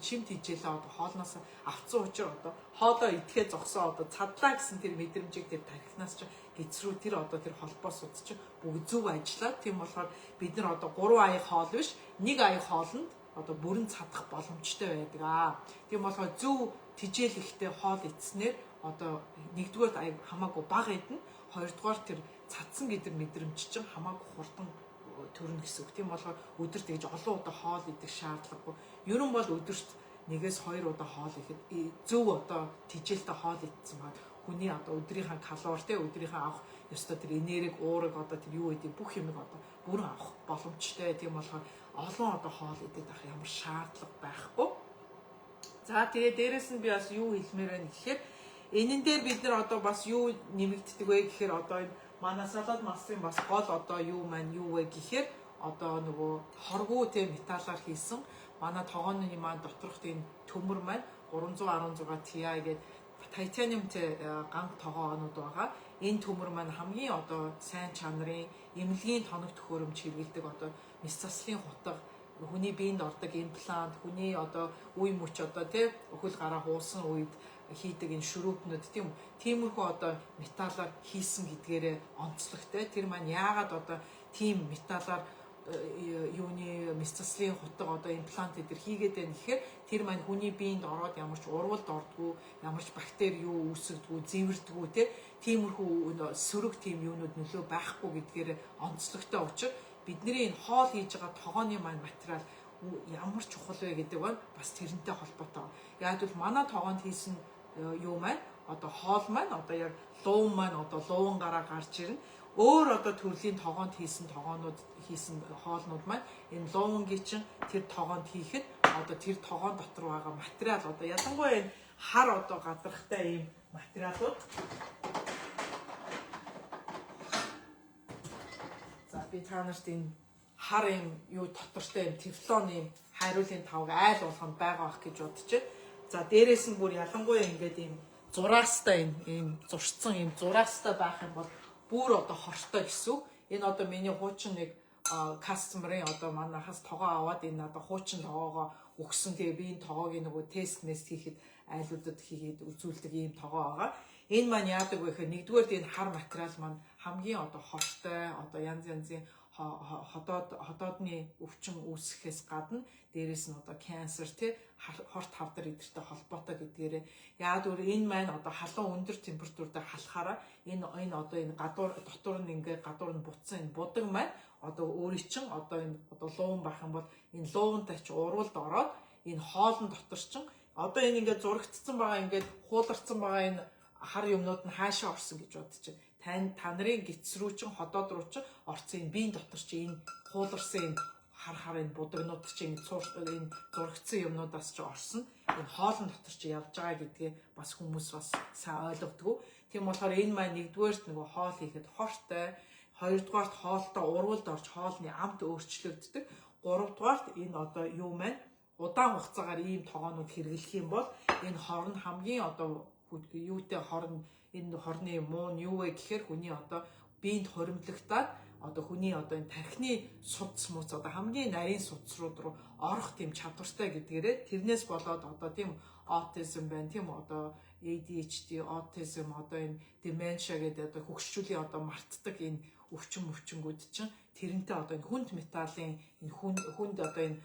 шим тэжээлээ одоо хоолноос авцсан учраас одоо хоолоо идэхээ зогсоо, одоо цадлаа гэсэн тэр мэдрэмжийг тэр тархинаас чинь гэдэс рүү тэр одоо тэр холбоосууд чинь бүгд зөв ажиллаад, тийм болохоор бид нар одоо 3 аяг хоол биш, нэг аяг хоолнд одоо бүрэн цадах боломжтой байдаг аа. Тийм болохоор зөв тэжээл ихтэй хоол идснээр одоо нэгдүгээр аяг хамаагүй бага идэнэ, хоёрдугаар тэр цадсан гэдэг мэдрэмж чинь хамаагүй хурдан төрнө гэсэн үг. Тийм болохоор өдөрт тэгж олон удаа хоол идэх шаардлагагүй. Ер нь бол өдөрт 1-ээс 2 удаа хоол ихэд зөв одоо тэжээлтэй хоол идсэн баг хүний одоо өдрийнхаа калори те, өдрийнхаа авах ёстой тэр энерги, уураг, одоо тэр юу гэдэг бүх юмыг одоо бүрэн авах боломжтой. Тийм болохоор олон одоо хоол идэх ах ямар шаардлага байхгүй. За, тэгээ дээрэс нь би бас юу хэлмээр байна гэхээр энэн дээр бид нар одоо бас юу нэмэгддэг вэ гэхээр одоо энэ манай Салад Мастрын бас гол одоо юу маань юу вэ гэхээр одоо нөгөө хоргуу те металлаар хийсэн. Манай тогооны маань доторх тийм төмөр маань 316 Ti гэдэг titanium-тэй ганг тогоонууд байгаа. Энэ төмөр маань хамгийн одоо сайн чанарын эмнэлгийн тоног төхөөрөмж хэрэглэдэг, одоо мэс заслын хутга, хүний биед ордог имплант, хүний одоо үе мөч одоо тий өхөл гараа хуусан үед хийдэг энэ шүрүүпнүүд, тийм үү? Тиймэрхүү одоо металлаар хийсэн гэдгээрээ онцлогтой. Тэр маань яагаад одоо тийм металлаар юуны мэс заслын хутга, одоо имплант эдэр хийгээд байна гэхээр тэр маань хүний биед ороод ямар ч урвалд ордгоо, ямар ч бактери юу үүсгдэггүй, зэвэрдэггүй те, тиймэрхүү сөрөг тийм юунууд нөлөө байхгүй гэдгээр онцлогтой учраас бидний энэ хоол хийж байгаа тогооны маань материал ямар чухал вэ гэдэг нь бас тэрнтэй холбоотой. Яг бол манай тогоонд хийсэн юу маань одоо хоол маань одоо яг луун маань одоо луун гараа гарч ирнэ. Өөр одоо төрлийн тогоонд хийсэн тогоонууд, хийсэн хоолнууд маань энэ луунгийн чинь тэр тогоонд хийхэд одоо тэр тогоон дотор байгаа материал, одоо ялангуяа энэ хар одоо гадрахтай ийм материалууд. За, би та нарт энэ хар юм юу дотортой юм тефлон юм хайруулын тавг айл болгонд байгаа бах гэж бодож байна. За, дээрээс нь бүр ялангуяа ингээд ийм зураастай, энэ ийм зурцсан ийм зураастай байх юм бол бүр одоо хортой гэсэн. Энэ одоо миний хуучин нэг customer-ын одоо манайхаас тогоо аваад энэ надад хуучин тогоогоо өгсөн. Тэгээ би энэ тогоог нөгөө тест мест хийхэд айлуудад хийгээд үзүүлдэг ийм тогоо байгаа. Энэ маань яадаг вэ гэхээр нэгдүгээр энэ хар материал маань хамгийн одоо хортой, одоо янз янзын ходоодны өвчин үүсгэхээс гадна дээрэс нь одоо cancer тий хорт хавдар эдэртэй холбоотой гэдгээрээ. Яад үр энэ маань одоо халуун өндөр температураар халахаараа энэ одоо энэ гадуур дотор нь ингээ гадуур нь буцсан энэ будаг маань одоо өөрийн чинь одоо энэ одоо луун байх юм бол энэ луунтай чи урвалд ороод энэ хоолн дотор чинь одоо энэ ингээ зурагдсан байгаа, ингээд хууларцсан байгаа энэ хар юмнууд нь хаашаа орсон гэж бодож байна. Тань та нарын гидс рүү чинь, ходоод руу чинь орсон, энэ биеийн дотор чинь энэ хууларсан энэ хар хар энэ будагнууд чинь энэ зурагдсан юмнуудаас чи орсон, энэ хоолн дотор чи явж байгаа гэдгээ бас хүмүүс бас сайн ойлгодгоо. Тийм болохоор энэ маань нэгдүгээрт нөгөө хоол хийхэд хортой, хоёрдугаарт хоолтой урвалд орж хоолны амт өөрчлөгддөг, гуравдугаарт энэ одоо юу маань удаан хугацаагаар ийм тогоонууд хэрэглэх юм бол энэ хорн хамгийн одоо юутай хорн, энэ хорны муу нь юу вэ гэхээр хүний одоо биед хоримтлагдаад одоо хүний одоо энэ тархины судас мууц, одоо хамгийн нарийн судас руу орох тийм чадвартай гэдгээрээ тэрнээс болоод одоо тийм аутизм байна, тийм одоо ADHD, аутизм, одоо энэ dementia гэдэг одоо хөгшчүүлийн одоо мартдаг энэ өвчин мөвчнгүүд чинь тэрнтэй одоо энэ хүнд металлын энэ хүнд одоо энэ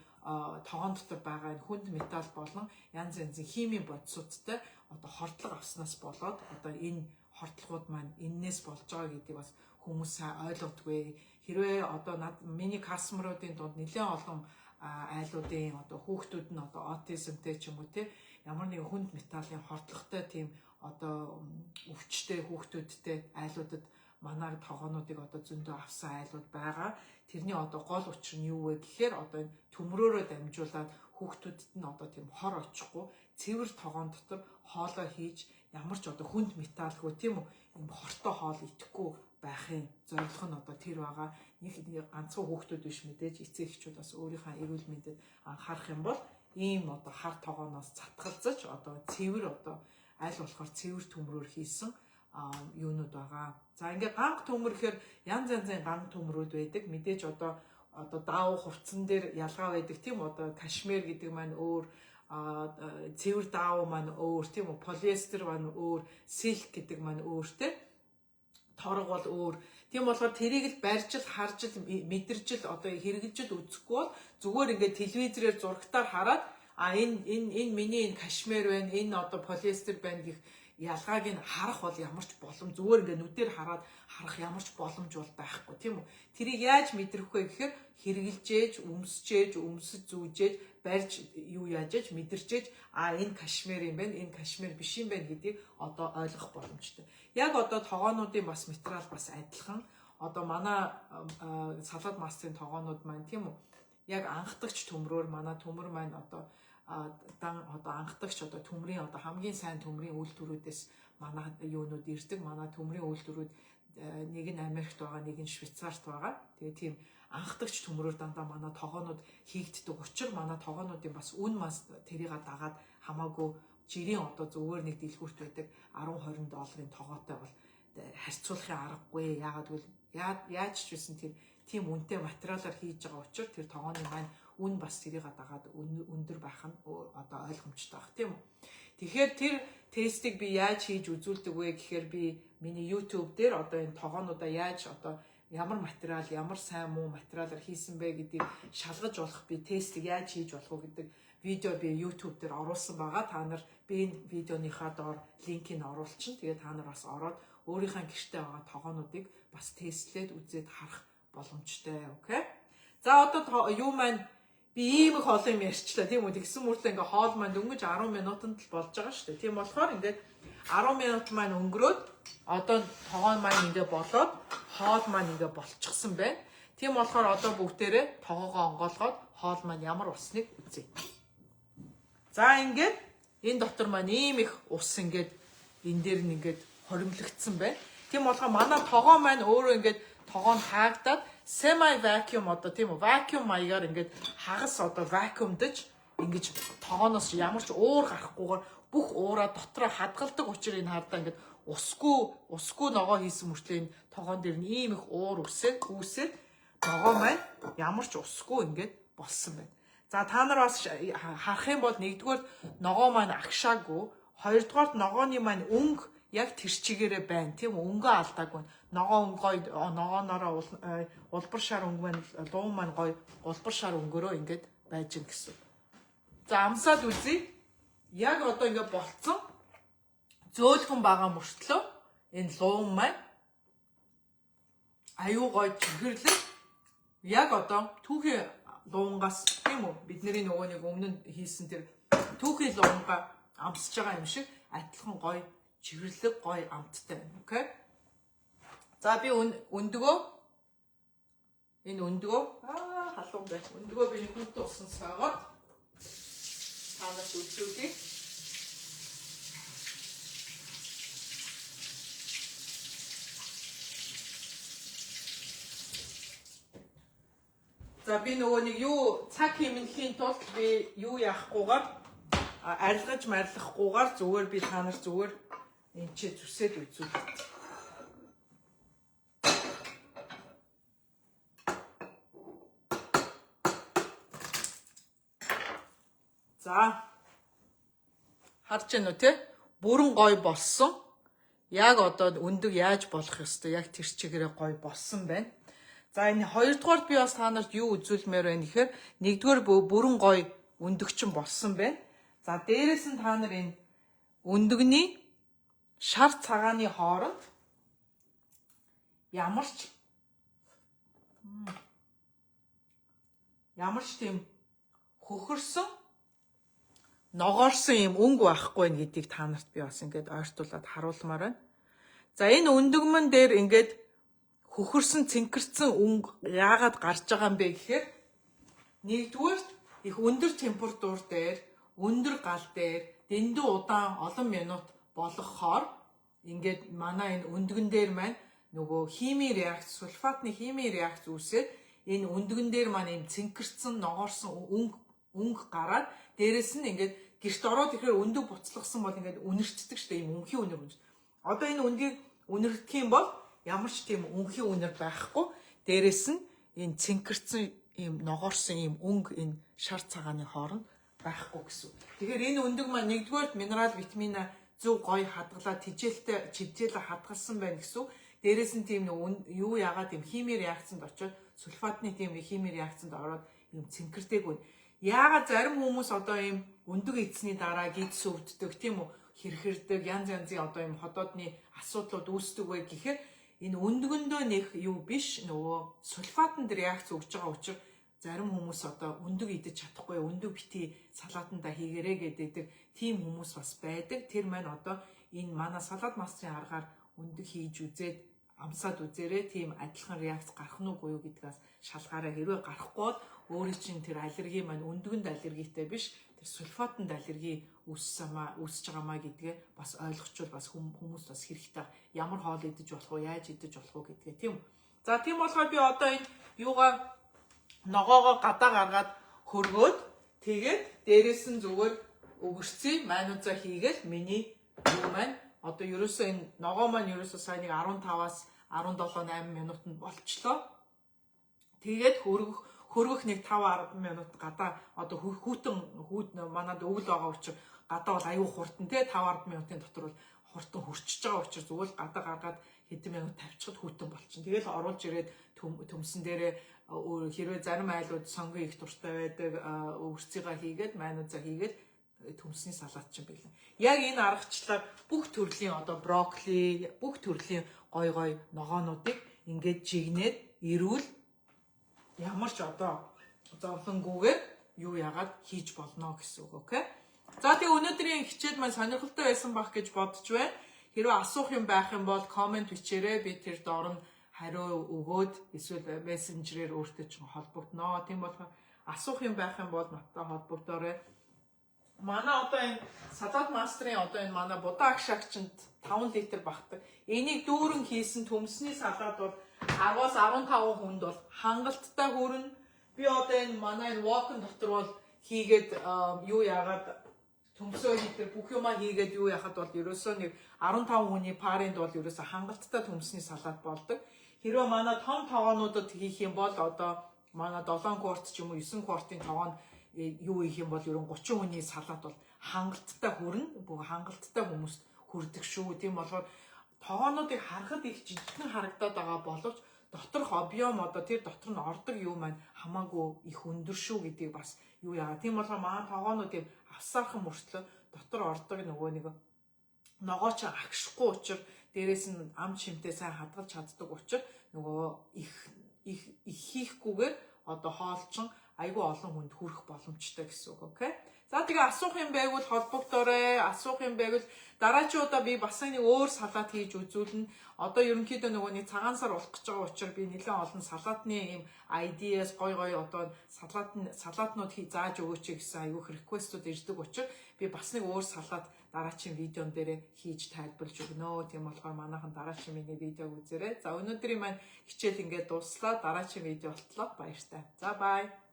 тогоон дотор байгаа энэ хүнд металл болон янз янзын химийн бодисуудтай одоо хордлого авснаас болоод одоо энэ хордлогууд маань эннээс болж байгаа гэдгийг бас хүмүүс сайн ойлгодгүй. Хэрвээ одоо над миний customer-уудын дунд нэлээд олон айлуудын одоо хүүхдүүд нь одоо аутизмтэй ч юм уу те ямар нэгэн хүнд металлын хордлоготой тийм одоо өвчтэй хүүхдүүдтэй айлуудад манай тогоонуудыг одоо зөндөө авсан айлууд байгаа. Тэрний одоо гол учир нь юу вэ гэхээр одоо энэ төмрөөрөө дамжуулаад хүүхдүүдэд нь одоо тийм хор очихгүй цэвэр тогоон дотор хоолоо хийж ямар ч одоо хүнд металлгүй, тийм үү, юм хортой хоол идэхгүй байхын зорилго нь одоо тэр байгаа. Нэг ганцхан хүүхдүүд биш, мэдээж эцэг эхчүүд бас өөрийнхөө эрүүл мэндэд анхаарах юм бол ийм одоо хар тогооноос цатгалзаж одоо цэвэр, одоо аль болохоор цэвэр төмрөөр хийсэн юунууд байгаа. За, ингээ ганг төмөр гэхээр янз янзын ганг төмрүүд байдаг. Мэдээж одоо даав хувцсан дээр ялгаа байдаг, тийм, одоо кашмир гэдэг маань өөр, цэвэр даав маань өөр, тийм үү, полиэстер маань өөр, silk гэдэг маань өөртэй, торго бол өөр. Тийм болохоор тэрийг л барьж л харж л мэдэрж л одоо хэрэгжилж л үзэхгүй бол зүгээр ингээд телевизээр зурагтаар хараад а энэ энэ энэ миний энэ кашмир байна, энэ одоо полиэстер байна гэх ялгааг нь харах бол ямар ч боломж, зүгээр ингээ нүдээр хараад харах ямар ч боломж бол байхгүй, тийм үү. Тэрийг яаж мэдрэх вэ гэхээр хэрэглэжээж, өмсчээж, өмсөж зүүжээж, барьж юу яажээж мэдэрчээж а энэ кашмир юм байна, энэ кашмир биш юм байна гэдгийг одоо ойлгох боломжтой. Яг одоо тогоонуудын бас материал бас адилхан. Одоо манай салад массын тогоонууд маань, тийм үү, яг анхдагч төмрөөр, манай төмөр маань одоо дан одоо анхдагч одоо төмрийн одоо хамгийн сайн төмрийн үйлдвэрүүдээс манай юунууд ирдэг. Манай төмрийн үйлдвэрүүд нэг нь Америкт байгаа, нэг нь Швейцарт байгаа. Тэгээ тийм анхдагч төмрөөр дандаа манай тогоонууд хийгддэг учир манай тогоонуудын бас үн мас тэрийг дагаад хамаагүй жирийн одоо зүгээр нэг дэлгүүрт байдаг 10 20 долларын тогоотой бол харьцуулахын аргагүй. Яагаад гэвэл яаж ч байсан тэр тийм үнэтэй материалаар хийж байгаа учраас тэр тогооны маань үн бас тэрийг дагаад өндөр байх нь одоо ойлгомжтой байх, тийм үү. Тэгэхээр тэр тестийг би яаж хийж үзүүлдэг вэ гэхээр би миний YouTube дээр одоо энэ тогоонуудаа яаж одоо ямар материал, ямар сайн муу материалаар хийсэн бэ гэдгийг шалгаж болох би тестийг яаж хийж болох вэ гэдэг видео би YouTube дээр оруулсан байгаа. Та нар би энэ видеоныхаа доор линкийг оруулчихна. Тэгээ та нар бас ороод өөрийнхөө гэртээ байгаа тогоонуудыг бас тестлээд үзээд харах боломжтой. Окей. За одоо юу маань би ийм их олон юм ярьчлаа, тийм үү? Тэгсэн мөртлөө ингээ хоол маань дөнгөж 10 минутанд л болж байгаа шүү дээ. Тийм болохоор ингээд 10 минут маань өнгөрөөд одоо тогоон маань ингээ болоод хоол маань ингээ болчихсон байна. Тийм болохоор одоо бүгдээрээ тогоогоо онгоолгоод хоол маань ямар болсныг үзье. За ингээд энэ дотор маань ийм их ус ингээд энэ дээр нь ингээд хоримлогдсон байна. Тийм болохоор манай тогоо маань өөрөө ингээд тогоо нь хаагдаад semi vacuum одоо тийм үү, вакуум маягаар ингээд хагас одоо вакуумдаж ингэж тогооноос ямар ч уур гарахгүйгээр бүх уураа дотроо хадгалдаг учраас энэ хардаа ингээд усгүй ногоо хийсэн мөртлөө энэ тогоон дээр нь ийм их уур үүсээд ногоо маань ямар ч усгүй ингээд болсон байна. За та нар бас харах юм бол нэгдүгээр ногоо маань агшаагүй, хоёрдугаарт ногооны маань өнгө яг тэр чигээрээ байна, тийм үү, өнгөө алдаагүй. Ногоо өнгө гоё, ногооноороо улбар шар өнгө маань, луун маань гоё улбар шар өнгөөрөө ингээд байж гин гэсэн. За амсаад үзье. Яг одоо ингээд болцсон. Зөөлхөн байгаа мөртлөө энэ луун маань аюу гоё чихэрлэг, яг одоо түүхий луунгаас, тийм үү, бидний нөгөө нэг өмнө нь хийсэн тэр түүхий луунгаа амсаж байгаа юм шиг адилхан гоё чихэрлэг, гоё амттай байна. Окей. За би өндгөө энэ өндгөө халуун байх. Өндгөө би хүйтэн усан сойгоод та нарт үзүүлье. За би нөгөө нэг юу цаг хэмнэхийн тулд би юу яахгүйгээр арилгаж марилгахгүйгээр зүгээр би та нар зүгээр энэ чи зүсээд үзүүлээ. За харж байна уу те? Бүрэн гоё болсон. Яг одоо өндөг яаж болох ёстой яг тэр чигээрээ гоё болсон байна. За энэ хоёрдугаарт би бас та нарт юу үзүүлмээр байна гэхээр нэгдүгээр бүрэн гоё өндөгчин болсон байна. За дээрэс нь та нар энэ өндөгний шар цагааны хооронд ямар ч тийм хөхөрсөн ногоорсон юм өнгө байхгүй нэ гэдгийг та нарт би бас ингээд ойртуулад харуулмаар байна. За энэ өндөгмөн дээр ингээд хөхөрсөн цэнхэрсэн өнгө яагаад гарч байгаа юм бэ гэхээр нэгдүгээр их өндөр температур дээр, өндөр гал дээр дэндүү удаан олон минут болгохоор ингээд манай энэ өндгөн дээр маань нөгөө химийн реакц, сульфатны химийн реакц үүсээд энэ өндгөн дээр маань ийм цэнхэрсэн ногоорсон өнгө гараад дээрэс нь ингээд гэрт ороод ирэхээр өндөг буцлагсан бол ингээд үнэртдэг штэ, ийм өнхийн үнэр үнэр. Одоо энэ өндгийг үнэртэх юм бол ямар ч тийм өнхийн үнэр байхгүй. Дээрэс нь энэ цэнхэрсэн ийм ногоорсон ийм өнгө энэ шар цагааны хооронд байхгүй гэсэн. Тэгэхээр энэ өндөг маань нэгдүгээрт минерал, витамина зөв гоё хадгалаад тижээлтэй чивжээлээ хадгалсан байна гэсэн. Дээрэс нь тийм нэг юу яагаад тийм химийн реакцанд очиод сульфатны тийм химийн реакцанд ороод ийм цэнхэрдэггүй. Яагаад зарим хүмүүс одоо ийм өндөг эзсний дараа гидс өвддөг, тийм үү, хэрхэрдэг, янз янзын одоо ийм ходоодны асуудлууд үүсдэг вэ гэхээр энэ өндгөндөө нэх юу биш, нөгөө сульфатанд реакц өгж байгаа учраас зарим хүмүүс одоо өндөг идэж чадахгүй, өндөг бити салаатандаа хийгэрээ гэдэг тийм хүмүүс бас байдаг. Тэр маань одоо энэ манай салат мастрын аргаар өндөг хийж үзээд амсаад үзээрэй, тийм адилхан реакц гарах нь үгүй юу гэдгээс шалгаарай. Хэрвээ гарахгүй бол өөрийн чинь тэр аллерги маань өндгөнд аллергитэй биш, тэр сульфатанд аллерги үүсэж байгаамаа гэдгээ бас ойлгочвол бас хүмүүс бас хэрэгтэй. Ямар хоол идэж болох уу, яаж идэж болох уу гэдгээ, тийм үү. За тийм болохоор би одоо энэ юугаа Ногоогоо гадаа гаргаад хөргөөд, тэгээд дээрэс нь зүгээр өгөрцөө майнуза хийгээл миний юу маань одоо ерөөсөө энэ ногоо маань ерөөсөө сайн нэг 15-аас 17 8 минутанд болчлоо. Тэгээд хөргөх хөргөх нэг 5 10 минут гадаа одоо хүүтэн хүүд манад өвөл байгаа учраас гадаа бол аюу хурдан те, 5 10 минутын дотор бол хурдан хөрчиж байгаа учраас зүгээр л гадаа гаргаад хэдэн минут тавьчихад хүйтэн болчихно. Тэгэл оруулж ирээд төмсөн дээрээ, хэрвээ зарим айлууд сонгон их дуртай байдаг, өвөрцийгаа хийгээд, майнуза хийгээд төмсний салат чинь бэлэн. Яг энэ аргачлалаар бүх төрлийн одоо брокколи, бүх төрлийн гой гой ногоонуудыг ингээд жигнээд эрүүл, ямар ч одоо зовлонгүйгээр юу яагаад хийж болно гэсэн үг, okay? За, тэгээ өнөөдрийн хичээл маань сонирхолтой байсан байх гэж бодож байна. Хэрвээ асуух юм байх юм бол comment бичээрэй. Би тэр доор нь хариу өгөөд эсвэл мессенжерээр өөртөө чинь холбогдноо. Тийм болохоор асуух юм байх юм бол надтай холбогдоорой. Манай одоо энэ Salad Master-ын одоо энэ манай будаа агшаагчинд 5 литр багтдаг. Энийг дүүрэн хийсэн төмсний салат бол 10-аас 15 хүнд бол хангалттай хүрнэ. Би одоо энэ манай энэ walk-in дотор бол хийгээд юу яагаад төмсөө хийдэг бүх юмаа хийгээд юу яхад бол ерөөсөө нэг 15 хүний party-нд бол ерөөсөө хангалттай төмсний салат болдог. Хэрвээ манай том тогоонуудад хийх юм бол одоо манай 7 quart ч юм уу 9 quart-ын тогоонд юу хийх юм бол ерөн 30 хүний салат бол хангалттай хүрнэ. Бүх хангалттай хүмүүст хүрдэг шүү. Тийм болохоор тогоонуудыг харахад их жижигхэн харагдаад байгаа боловч доторх объем, одоо тэр дотор нь ордог юу маань хамаагүй их өндөр шүү гэдгийг бас юу яагаа. Тийм болохоор манай тогоонуудыг авсаархан мөртлөө дотор ордог нөгөө нэг ногоо ч агшихгүй учраас, дээрэс нь ам шимтэй сайн хадгалж чаддаг учраас нөгөө их их их хийхгүйгээр одоо хоолчин айгүй олон хүнд хүрэх боломжтой гэсэн үг, okay? За, тэгээ асуух юм байвал холбогдоорой. Асуух юм байвал дараачийн удаа би бас нэг өөр салат хийж үзүүлнэ. Одоо ерөнхийдөө нөгөө нэг цагаан сар болох гэж байгаа учраас би нэлээд олон салатны юм ideas, гой гой одоо салатнууд хий зааж өгөөч гэсэн айгүйх request-ууд ирдэг учраас би бас нэг өөр салат дараачийн видеон дээр хийж тайлбарлаж өгнө. Тийм болохоор манайхан дараачийн миний видеог үзээрэй. За, өнөөдрийн маань хичээл ингээд дууслаа. Дараачийн видео болтлоо. Баяртай. За, bye.